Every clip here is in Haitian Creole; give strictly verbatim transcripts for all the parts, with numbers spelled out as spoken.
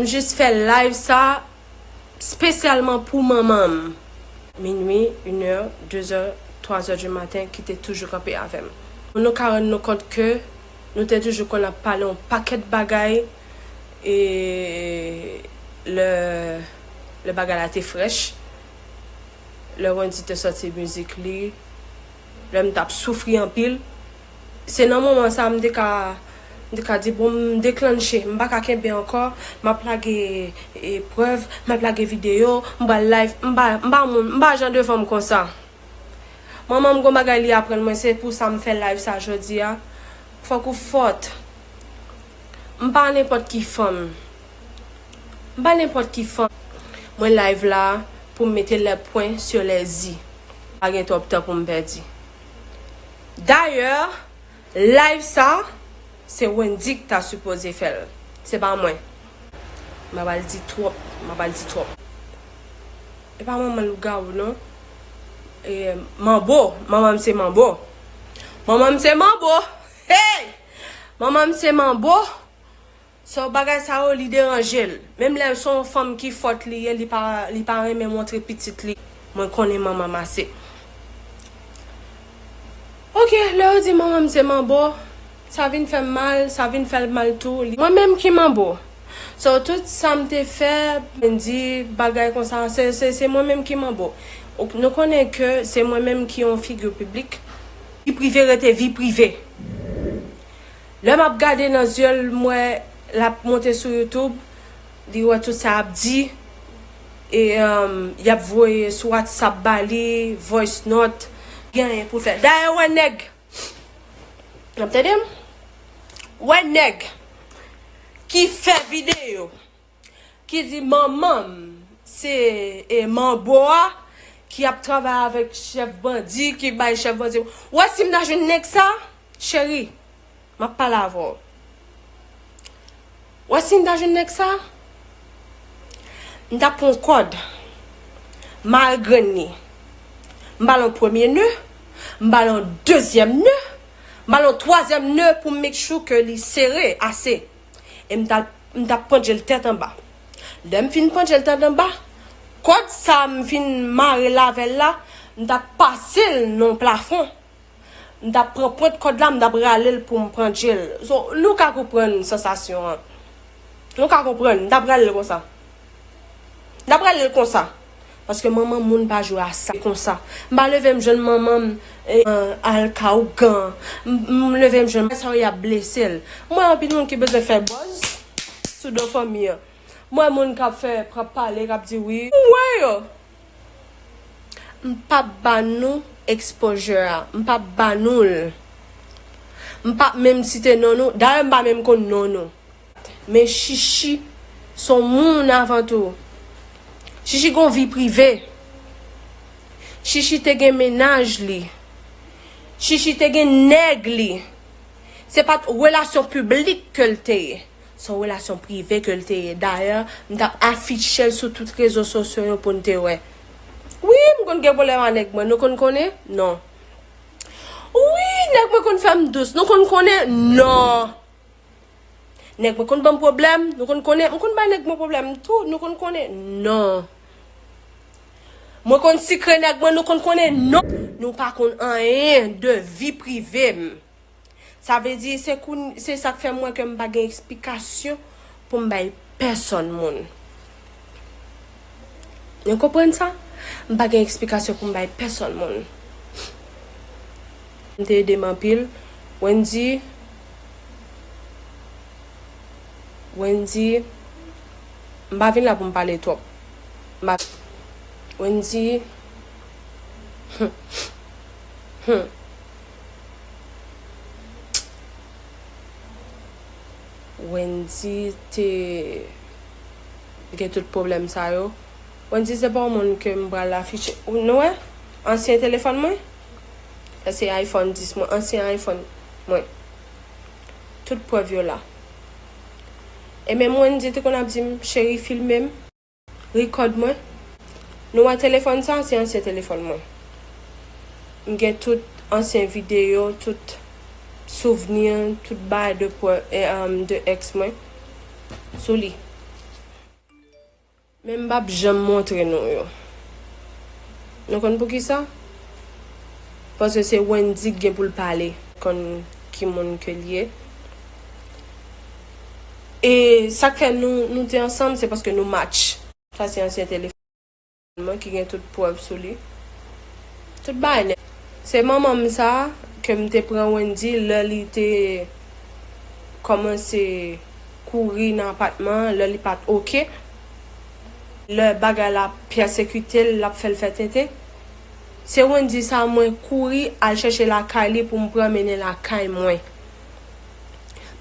M jis fè live sa espesyalman pou manman m. Minui, inè, dezè, twazè di maten, ki te toujou kanpe avè m. Nou ka rann nou kont ke nou te toujou konn ap pale yon pakèt bagay, e lè, lè bagay la te frèch, lè Wendy te sòti mizik li, lè m t ap soufri anpil, se nan moman sa a m te ka, m te ka di, bon, m deklannche, m pa ka kenbe ankò, m ap lage eprèv, m ap lage videyo, m pral live, m pa, m pa moun, m pa jan de fanm konsa. Manman m gon bagay li aprann mwen, se pou sa m fè live sa jodi a. Fòk ou fòt. M pa nenpòt ki fanm. M pa nenpòt ki fanm. Mwen live la pou m mete les points sur les i. Pa gen twòp tan pou m pèdi. Dayè, live sa, se Wendy ki ta sipoze fè l. Se pa mwen. M pa pral di twòp, m pa pral di twòp. E pa manman lougawou, non. E, manbo, manman m se manbo. Manman m se manbo. Hey! Manman m se manbo. So, bagay sa yo, li deranje l. Menm lè se yon fanm ki fòt li ye, li pa, li pa renmen montre pitit li. Mwen konnen manman m ase. Ok, lè yo di manman m se manbo, sa vin fè m mal, sa vin fè l mal tou. Li, mwen menm ki manbo. So, tout sa m te fè, m di bagay konsa, se, se, se mwen menm ki manbo. Ok, nou konnen ke se mwen menm ki yon figi piblik. Vi prive rete vi prive. Lè m ap gade nan zye l, m wè l ap monte sou YouTube, li wè tout sa y ap di, e, um, y ap voye sou WhatsApp ba li, voice note, gen anyen pou l fè. Dayè, wè nèg, n ap tande m? Wè nèg ki fè videyo, ki di manman m se, e, manbo a, ki ap travay avèk chèf bandi, ki bay chèf bandi. Wè si m ta jwenn nèg sa, cheri, m ap pale avè w. Wè si m ta jwenn nèg sa, m ta pran kòd, m al grenn li, m ba l yon premye ne, m ba l yon dezyèm ne, m ba l yon twazyèm ne pou m make sure ke li sere ase. E m ta, m ta pandje l tèt anba. Lè m fin pandje l tèt anba, kòd sa m fin mare l avè l la, m ta pase l nan plafon. M ta pran pwent kòd la, m ta rale l pou m pandje l. So, nou ka konprann sansasyon an. Nou ka konprann, m ta rale l konsa. M ta rale l konsa. Paske manman moun pa jwe a sa konsa. M pa leve m jwenn manman m, e, al ka ougan. M, m leve m jwenn sa yo y ap blese l. M wè anpil moun ki bezwen fè buzz sou do fanmi an. M wè moun k ap fè, k ap pale, k ap di wi. M wè yo. M p ap ba nou exposure a. M p ap ba nou l. M p ap menm site non nou. Dayè, m pa menm konn non nou. Men Chichi se yon moun avan tou. Chichi gon vi prive. Chichi te gen mennaj li. Chichi te gen nèg li. Se pa t relasyon piblik ke l te ye. Se yon relasyon prive ke l te ye. Dayè, m t ap afiche l sou tout rezo sosyo yo pou n te wè. Wi, m konn gen pwoblèm ak nèg mwen. Nou konn konnen? Non. Wi, nèg mwen konn fè m dous. Nou konn konnen? Non. Nèg mwen konn ban m pwoblèm, nou konn konnen, m konn bay nèg mwen pwoblèm tou, nou konn konnen. Non. Mwen konn sikre nèg mwen, nou konn konnen. Non. Nou pa konn anyen de vi prive m. Sa vle di, se koun-, se sa k fè m wè ke m pa gen eksplikasyon pou m bay pèsonn moun. Nou konprann sa? M pa gen eksplikasyon pou m bay pèsonn moun. M te ede m anpil. Wendy, Wendy, m pa vin la pou m pale twòp. M pa, Wendy, hmm, hmm. Wendy te gen tout pwoblèm sa yo. Wendy se pa yon moun ke m pral afiche. Ou, nou wè? Ansyen telefòn mwen. Sa se iPhone dis mwen, ansyen iPhone mwen. Tout prèv yo la. E menm Wendy te konn ap di m, cheri, filme m. Rekòd mwen. Nou wè telefòn sa, se ansyen telefòn mwen. M gen tout ansyen videyo, tout souvni, tout bagay de pwè-, e, um, de ex mwen sou li. Men m p ap janm montre nou yo. Nou konn poukisa? Paske se Wendy k gen pou l pale. Konn ki moun ke l ye. E sa k fè nou, nou te ansanm, se paske nou match. Sa se ansyen telefòn mwen ki gen tout prèv sou li. Tout bagay nèt. Se manman m sa ke m te pran Wendy lè li te kòmanse kouri nan apatman an, lè li pa t oke. Lè bagay la pèsekite l, l ap fè l fè tenten. Se Wendy sa mwen kouri al chèche lakay li pou m pran mennen lakay mwen.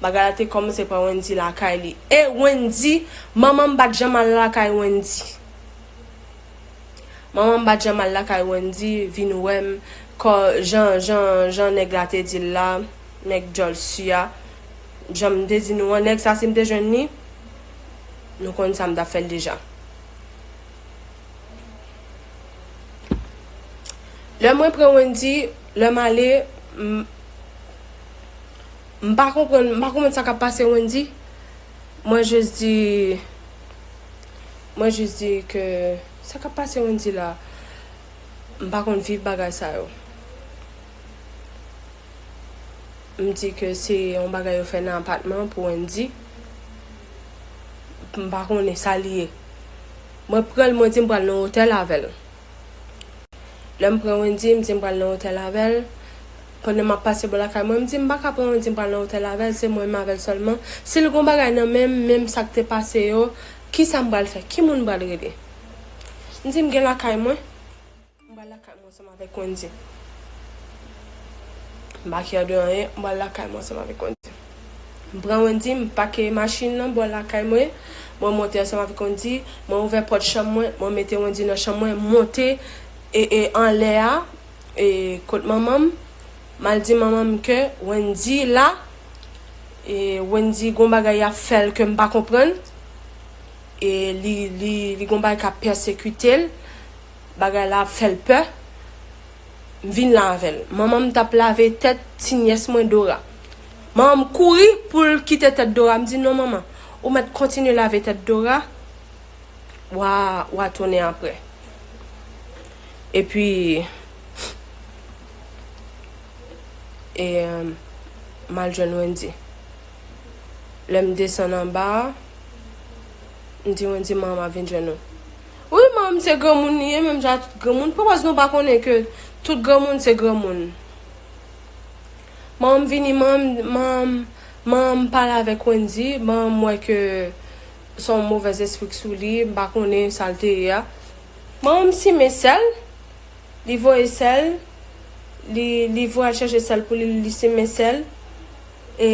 Bagay la te kòmanse pran Wendy lakay li. E Wendy, manman m pa t janm al lakay Wendy. Manman m pa t janm al lakay Wendy, vin wè m, kò, jan, jan, jan nèg la te di l la, nèg djòl si a. Jan m te di nou an, nèg sa, si m te jwenn li, nou konn sa m t ap fè l deja. Lè mwen pran Wendy, lè m ale, m, m pa konprann, m pa konprann sa k ap pase Wendy. Mwen jis di, mwen jis di ke sa k ap pase Wendy la, m pa konn viv bagay sa yo. M di ke se yon bagay yo fè nan apatman pou Wendy. M pa konnen sa li ye. Mwen pran l, mwen di m pral nan otèl avè l. Lè m pran Wendy, m di m pral nan otèl avè l. Pandan m ap pase bò lakay mwen, m di m pa ka pran Wendy, m pral nan otèl avè l, se mwen menm avè l sèlman. Si l gon bagay nan men m, menm sa k te pase yo, kisa m pral fè? Ki moun m pral rele? M di m gen lakay mwen. M pral lakay mwen ansanm avèk Wendy. M pa kè de anyen, m pral lakay mwen ansanm avèk Wendy. M pran Wendy, m pake machin nan bò lakay mwen. Mwen monte ansanm avèk Wendy, mwen ouvè pòt chanm mwen, mwen mete Wendy nan chanm mwen, monte e, e anlè a, e kot manman m. M al di manman m ke Wendy la, e Wendy gon bagay y ap fè l ke m pa konprann. E li, li, li gon bagay k ap pèsekite l. Bagay la ap fè l pè. M vin la avè l. Manman m t ap lave tèt ti nyès mwen Dora. Manman m kouri pou l kite tèt Dora. M di, "Non, manman, ou mèt kontinye lave tèt Dora. W a, w a tounen apre." Epi, e, m al jwenn Wendy. Lè m desann anba a, m di Wendy, "Manman, m ap vin jwenn ou." Wi, manman m se granmoun li ye, menm jan ak tout granmoun. Pou pòz nou pa konnen ke tout granmoun se granmoun. Manman m vini, manman m, manman m, manman m pale avèk Wendy, manman m wè ke se yon movèz espri k sou li, m pa konnen sa l te ye a. Manman m simen sèl, li voye sèl, li, li voye al chèche sèl pou li, li simen sèl, e,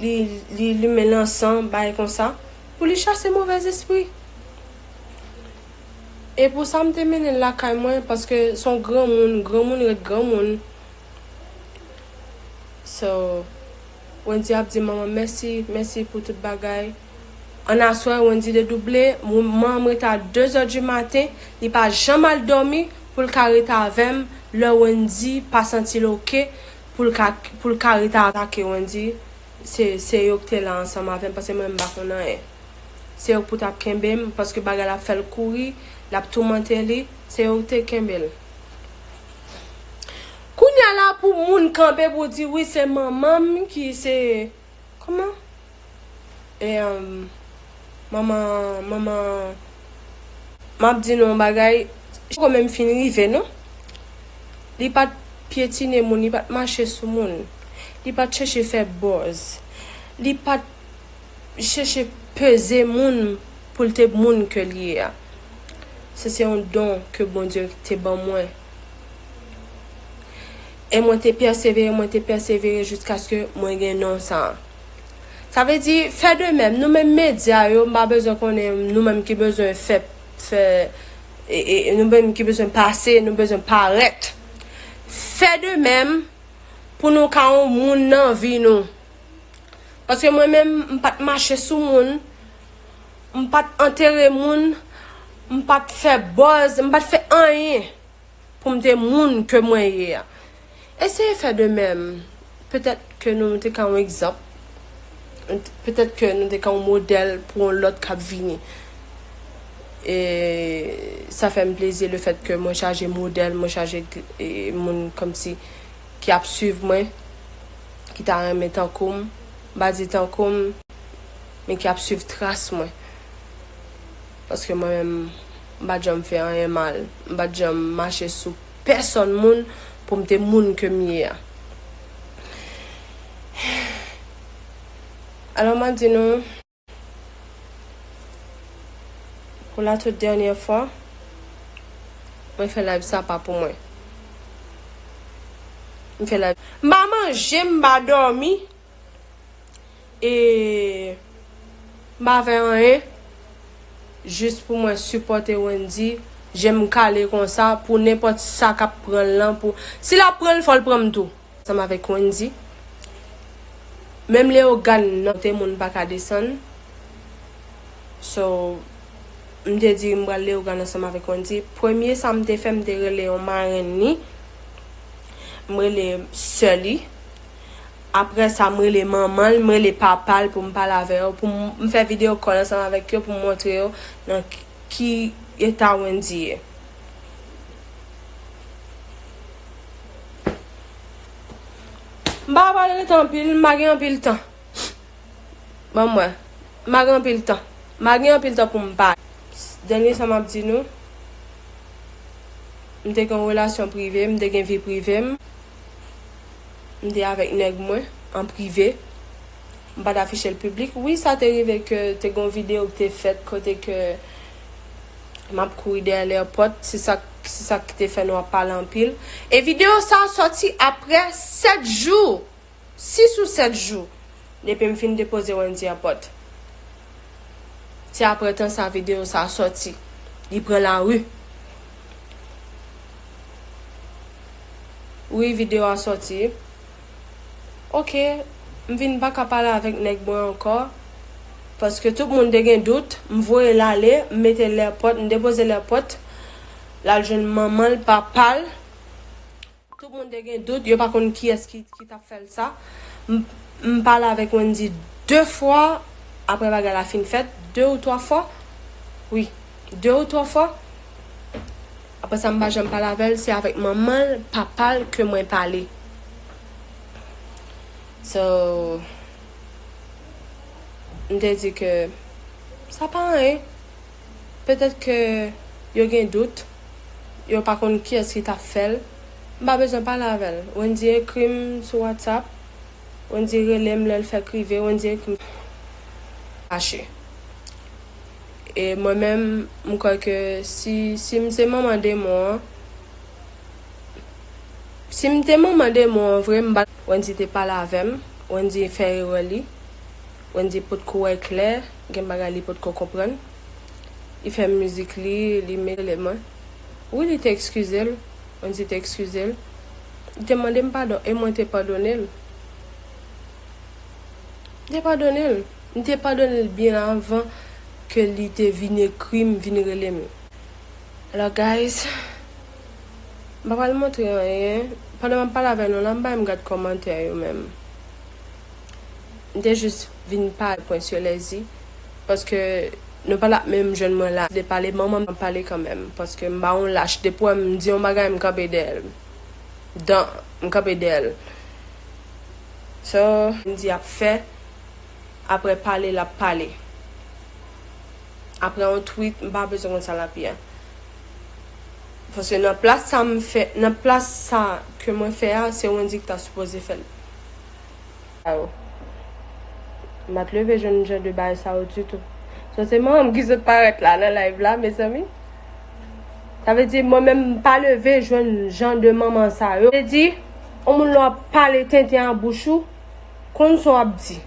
li, li limen lansan, bagay konsa, pou li chase movèz espri. E pou sa, m te mennen l lakay mwen, paske se yon granmoun, granmoun ret granmoun. So, Wendy ap di manman mèsi, mèsi pou tout bagay. Ann aswè, Wendy dedouble, manman m rete a de zè di maten, li pa janm al dòmi pou l ka rete avè m, lè Wendy pa santi l oke, pou l ka, pou l ka rete atake Wendy. Se, se yo ki te la ansanm avè m, paske mwen, m pa konn anyen. Se yo ki pou t ap kenbe m, paske bagay la ap fè l kouri, l ap toumante li, se yo ki te kenbe l. Kounye a la, pou moun kanpe pou di, "Wi, se manman m ki se," kòman? E, um, manman, manman, m ap di nou yon bagay, poko menm fin rive, non. Li pa t pyetine moun, li pa t mache sou moun. Li pa t chèche fè buzz. Li pa t chèche peze moun pou l te moun ke l ye a. Se, se yon don ke Bondye te ban mwen. E mwen te pèsevere, mwen te pèsevere jiskaske mwen gen non sa a. Sa vle di, fè de menm, nou menm medya yo, m pa bezwen konnen nou menm ki bezwen fè, fè, e, e, nou menm ki bezwen pase, nou bezwen parèt. Fè de menm pou nou ka yon moun nan vi nou. Paske mwen menm, m pa t mache sou moun, m pa t antere moun, m pa t fè buzz, m pa t fè anyen pou m te moun ke mwen ye a. Eseye fè de menm. Petèt ke nou te ka yon egzanp. Petèt ke nou te ka yon modèl pou yon lòt k ap vini. E sa fè m plezi lefèt ke mwen chaje modèl, mwen chaje, e, moun kòmsi ki ap swiv mwen, ki ta renmen tankou m. M pa di tankou m, men ki ap swiv tras mwen. Paske mwen menm, m pa t janm fè anyen mal. M pa t janm mache sou pèsonn moun pou m te moun ke m ye a. Alò, m ap di nou, pou la tout dènyè fwa, mwen fè live sa pa pou mwen. M fè live. M pa manje, m pa dòmi. E m pa fè anyen. Jis pou mwen sipòte Wendy. Je m kale konsa pou nenpòt sa k ap pran l lan pou. Si l ap pran l, fò l pran m tou. Ansanm avèk Wendy. Menm Leyogàn nan te moun pa ka desann. So, m te di m pral Leyogàn ansanm avèk Wendy. Premye sa m te fè, m te rele yon marenn li. M rele sè li. Apre sa, m rele manman l, m rele papa l pou m pale avè yo, pou m, m fè video call ansanm avèk yo pou m montre yo nan ki eta Wendy ye. M pa pral rete anpil, m pa gen anpil tan. Ban m wè. M pa gen anpil tan. M pa gen anpil tan pou m pale. Dènye sa m ap di nou, m te gen yon relasyon prive, m te gen vi prive m. M te avèk nèg mwen an prive. M pa t afiche l piblik. Wi, sa te rive ke te gen yon videyo ki te fèt kote ke m ap kouri dèyè lèpòt. Se sa, se sa ki te fè nou ap pale anpil. E videyo sa a sòti apre sèt jou. Sis ou sèt jou depi m fin depoze Wendy a pòt. Se apre tan sa videyo sa a sòti. Li pran lari. Wi, videyo a sòti. Oke, m vin pa ka pale avèk nèg mwen ankò. Paske tout moun te gen dout. M voye l ale, m mete l lèpòt, m depoze l lèpòt. L al jwenn manman l, papa l. Tout moun te gen dout, yo pa konn kiyès ki, ki t ap fè l sa. M, m pale avèk Wendy de fwa, apre bagay la fin fèt, de ou twa fwa. Wi, de ou twa fwa. Apre sa, m pa janm pale avè l, se avèk manman l, papa l ke mwen pale. So, m te di ke sa pa anyen. Petèt ke yo gen dout, yo pa konn kiyès ki t ap fè l. M pa bezwen pale avè l. Wendy ekri m sou WhatsApp, Wendy rele m lè l fèk rive, Wendy ekri m. Fache. E mwen menm, m kwè ke si, si m se manman demon an, si m te manman demon an vre, m pa. Wendy te pale avè m, Wendy fè erè li, Wendy potko wè klè, gen bagay li potko konprann. Li fè mizik li, li mele mwen. Wi, li te ekskize l, Wendy te ekskize l. Li te mande m padon, e mwen te padone l. M te padone l. M te padone l byen avan ke li te vin ekri m, vin rele m. Alò, guys, m pa pral montre anyen. Pandan m ap pale avè nou la, m pa menm gad kòmantè yo menm. M te jis vin pale pwen sou lèzi. Paske nou pa t ap menm jwenn mwen la. De pale, manman m ap pale kanmenm. Paske m pa yon lach. Depi w wè m di yon bagay, m kanpe dèyè l. Dan, m kanpe dèyè l. So, m di ap fè. Apre pale, l ap pale. Apre yon tweet, m pa bezwen konn sa l ap ye a. Paske nan plas sa m fè, nan plas sa ke mwen fè a, se Wendy ki ta sipoze fè l. Ayo. M pa t leve jwenn jan de bagay sa yo ditou. So, se manman m ki sot parèt la nan live la, mezanmi. Sa vle di, mwen menm, m pa leve jwenn jan de manman sa yo. Vle di, yon moun lè w ap pale tenten a bouch ou, konn sa w ap di.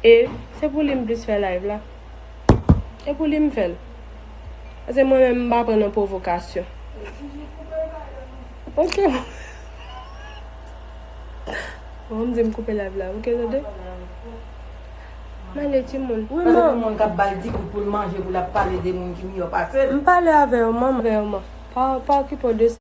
E se pou li m plis fè live la. E pou li m fè l. Paske mwen menm m pa pran nan pwovokasyon. Ok. Bon, m di m koupe live la, ok, tande? M ale, timoun. Wi, manman. Paske moun k ap ba l di kout pou l manje, pou l ap pale de moun ki miyò pase l. M pale avè w, manman. Avè w, manman. Pa, pa okipe w de sa.